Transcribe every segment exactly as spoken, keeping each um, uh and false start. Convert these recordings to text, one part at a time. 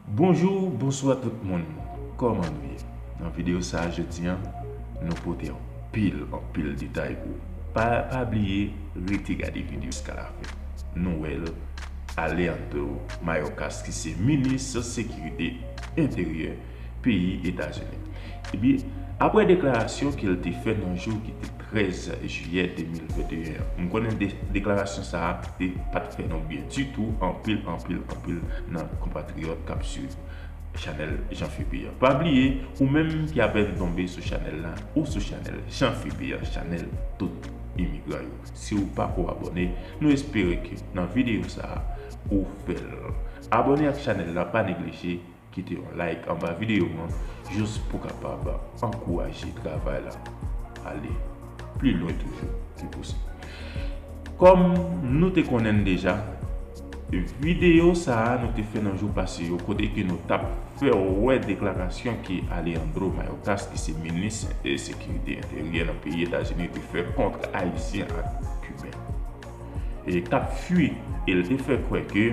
Bonjou, bonswa tout moun. Kòman nou ye? Nan videyo sa a jodi a, nou pote anpil, anpil detay pou ou. Pa, pa bliye rete gade videyo jiska lafen. Nou wè l, Alejandro Mayorkas, ki se minis sekirite enteryè peyi Etazini. Ebyen, apre deklarasyon ke l te fè nan jou ki te trèz jiyè de mil venteyen an, m konnen de, deklarasyon sa a te pa t fè nou byen ditou, anpil, anpil, anpil nan konpatriyòt k ap swiv chanèl Jean Philippe an. Pa bliye, ou menm ki apèn tonbe sou chanèl la, ou sou chanèl Jean Philippe an, chanèl tout imigran yo. Si w pa ko abòne, nou espere ke nan videyo sa a, ou fè l. Abòne ak chanèl la, pa neglije kite yon like anba videyo an, jis pou kapab ankouraje travay la ale pli lwen toujou ki posib. Kòm nou te konnen l deja, videyo sa a nou te fè nan jou pase yo, kote ke nou t ap fè w wè deklarasyon ke Alejandro Mayorkas, ki se minis, e, sekirite enteryè nan peyi Etazini, te fè kont Ayisyen ak Kiben, e k ap fui, e l te fè kwè ke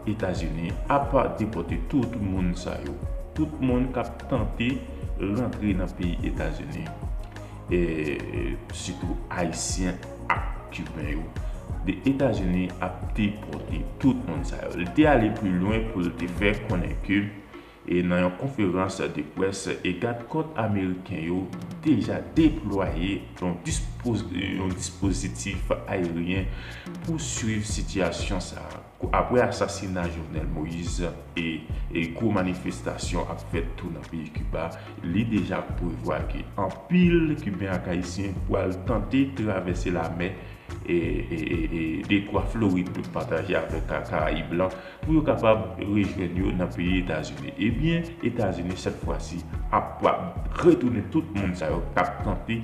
Etazini ap depòte tout moun sa yo. Tout moun k ap tante rantre nan peyi Etazini, e sitou Ayisyen ak Kiben yo, de Etazini ap depòte tout moun sa yo. Li te ale pi lwen pou l te fè konnen ke, e nan yon konferans de près, e gadkòt ameriken yo deja deplwaye yon dispoz-, yon dispozitif ayeryen pou swiv sitiyasyon sa a. Apre asasina Jovenel Moïse e, e gwo manifestasyon ap fèt tou nan peyi Kiba, li deja prevwa ke anpil Kiben ak Ayisyen pral tante travèse lamè e, e, e, e Detwa Florid pou pataje avèk Ka-, Karayib lan pou yo kapab rejwenn yo nan peyi Etazini. Ebyen, Etazini, sèt fwa si, ap, ap retounen tout moun sa yo k ap tante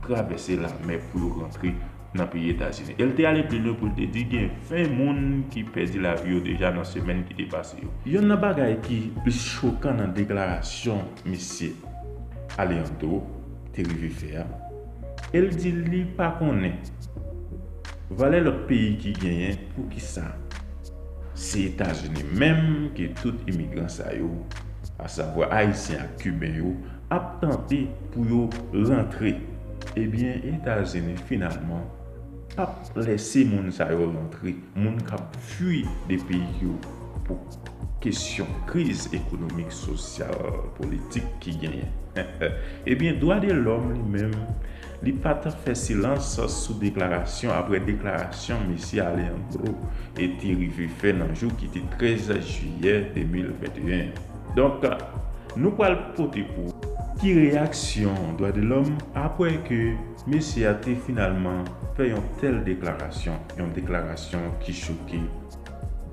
travèse lamè pou yo rantre nan peyi Etazini. E l te ale pi lwen pou l te di gen ven moun ki pèdi lavi yo deja nan semèn ki te pase yo. Yonn nan bagay ki plis chokan nan deklarasyon mesye Alejandro te rive fè a, e l di li pa konnen valè lòt peyi ki genyen, poukisa se Etazini menm ke tout imigran sa yo, asavwa Ayisyen ak Kiben yo, ap tante pou yo rantre. Ebyen, Etazini finalman p ap lèse moun sa yo rantre, moun k ap fui de peyi yo pou kesyon kriz ekonomik, sosyal, politik ki genyen. Ebyen, Dwadelòm li menm, li pa t fè silans sou deklarasyon, apre deklarasyon mesye Alejandro e te rive fè nan jou ki te trèz jiyè de mil venteyen an. Donk, nou pral pote pou ki reyaksyon Dwadelòm apre ke mesye a te finalman fè yon tèl deklarasyon, yon deklarasyon ki choke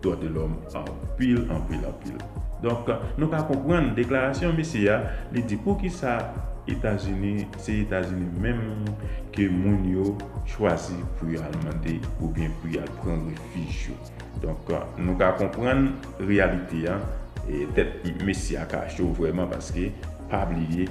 Dwadelòm anpil, anpil, anpil. Donk, nou ka konprann deklarasyon mesye a, li di poukisa Etazini, se Etazini menm ke moun yo chwazi pou y al mande oubyen pou y al pran refij yo. Donk, nou ka konprann reyalite a, e tèt mesye a ka cho vrèman, paske pa bliye,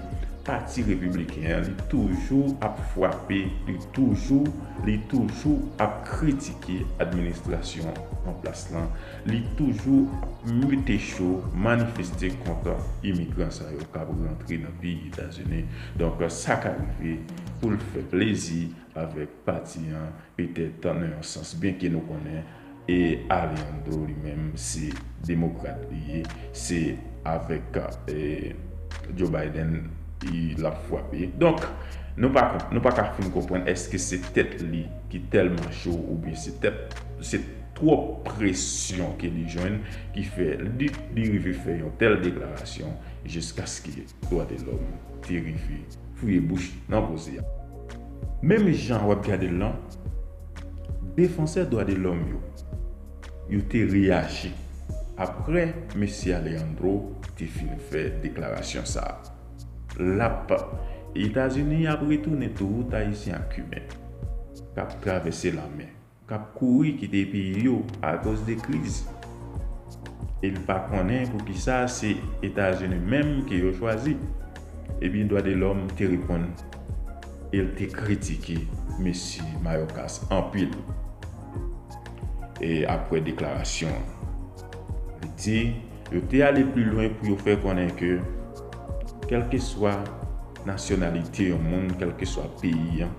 Pati Repibliken an, li toujou ap frape, li toujou, li toujou ap kritike administrasyon an plas lan, li toujou ap mete cho, manifeste kont imigran sa yo k ap rantre nan peyi Etazini. Donk, sa ka rive pou l fè plezi avèk pati an, petèt nan yon sans, byenke nou konnen e Alejandro li menm se demokrat li ye, se avèk, e, Joe Biden l ap frape. Donk, nou pa, nou pa ka fin konprann èske se tèt li ki tèlman cho oubyen se tèt, se twòp presyon ke li jwenn ki fè li, li rive fè yon tèl deklarasyon jiskaske Dwadelòm te rive fouye bouch nan koze a. Menm jan w ap gade l lan, defansè dwadelòm yo, yo te reyaji apre mesye Alejandro te fin fè deklarasyon sa a. L ap, Etazini ap retounen tout Ayisyen ak Kiben k ap travèse lamè, k ap kouri kite peyi yo akoz de kriz. E l pa konnen poukisa se Etazini menm ke yo chwazi. Ebyen, Dwadelòm te reponn e l te kritike mesye Mayorkas anpil. E apre deklarasyon an, li di, Yo te ale pi lwen pou yo fè konnen ke kèlkeswa nasyonalite yon moun, kèlkeswa peyi an,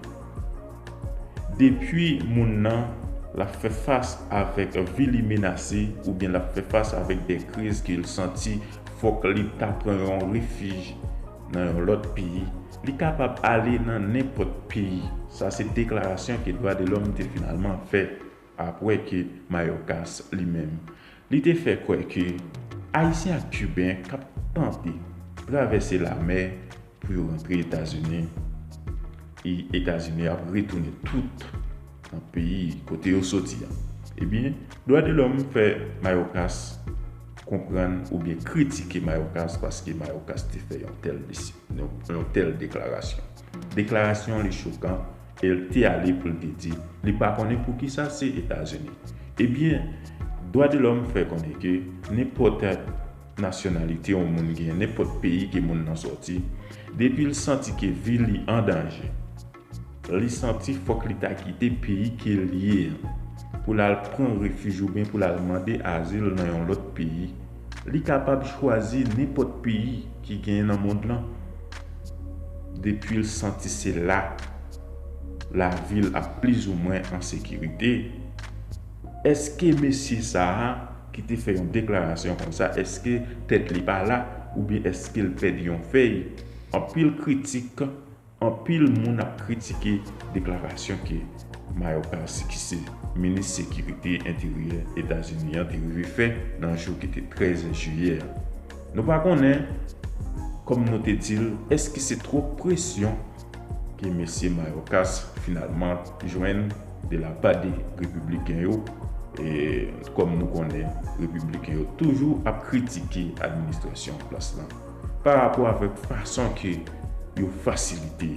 depi moun nan l ap fè fas avèk vi li menase oubyen l ap fè fas avèk de kriz ke l santi fòk li ta pran yon refij nan yon lòt peyi, li kapab ale nan nenpòt peyi. Sa se deklarasyon ke Dwa de Lòm te finalman fè apre ke Mayorkas li menm, li te fè kwè ke Ayisyen ak Kiben k ap tante travèse lamè pou yo rantre Etazini, e Etazini ap retounen tout nan peyi kote yo soti a. Ebyen, Dwa de Lòm fè Mayorkas konprann oubyen kritike Mayorkas paske Mayorkas te fè yon tèl desi-, yon, yon tèl deklarasyon. Deklarasyon li chokan e l te ale pou l te di li pa konnen poukisa se Etazini. Ebyen, Dwa de Lòm fè konnen ke nenpòt nasyonalite yon moun genyen, nenpòt peyi ke moun nan sòti, depi l santi ke vi li an danje, li santi fòk li ta kite peyi ke l ye an pou l al pran refij oubyen pou l al mande azil nan yon lòt peyi, li kapab chwazi nenpòt peyi ki genyen nan mond lan. Depi l santi se la lavi l ap plizoumwen an sekirite. Èske mesye sa a ki te fè yon deklarasyon konsa, èske tèt li pa la oubyen èske l pèdi yon fèy? Anpil kritik, anpil moun ap kritike deklarasyon ke Mayorkas, ki se minis sekirite enteryè Etazini an, te rive fè nan jou ki te trèz jiyè a. Nou pa konnen, kòm nou te di l, èske se twòp presyon ke mesye Mayorkas finalman jwenn de la pa de repibliken yo, e kòm nou konnen, repibliken yo toujou ap kritike administrasyon an plas lan pa rapò avèk fason ke yo fasilite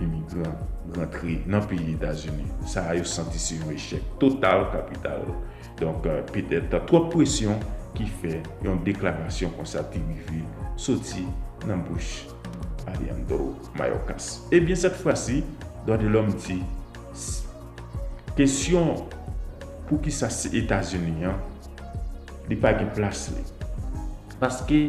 imigran rantre nan peyi Etazini. Sa a, yo santi se yon echèk total kapital. Donk, euh, petèt twòp presyon ki fè yon deklarasyon konsa te rive soti nan bouch Alejandro Mayorkas. Ebyen, sèt fwa si, Dwa de Lòm di, s-, kesyon poukisa se Etazini an, li pa gen plas li. Paske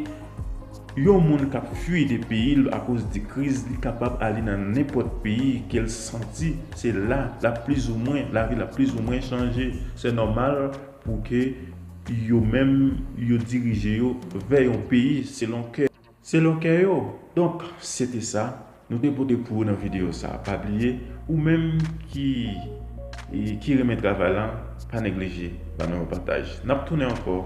yon moun k ap fui de peyi l akoz de kriz, li kapab ale nan nenpòt peyi ke l santi se la l ap plizoumwen, lavi l ap plizoumwen chanje. Se nòmal pou ke yo menm, yo dirije yo vè yon peyi selon kè, selon kè yo. Donk, se te sa nou te pote pou ou nan videyo sa a. Pa bliye, ou menm ki, e, ki renmen travay lan, pa neglije ba nou yon pataj. N ap tounen ankò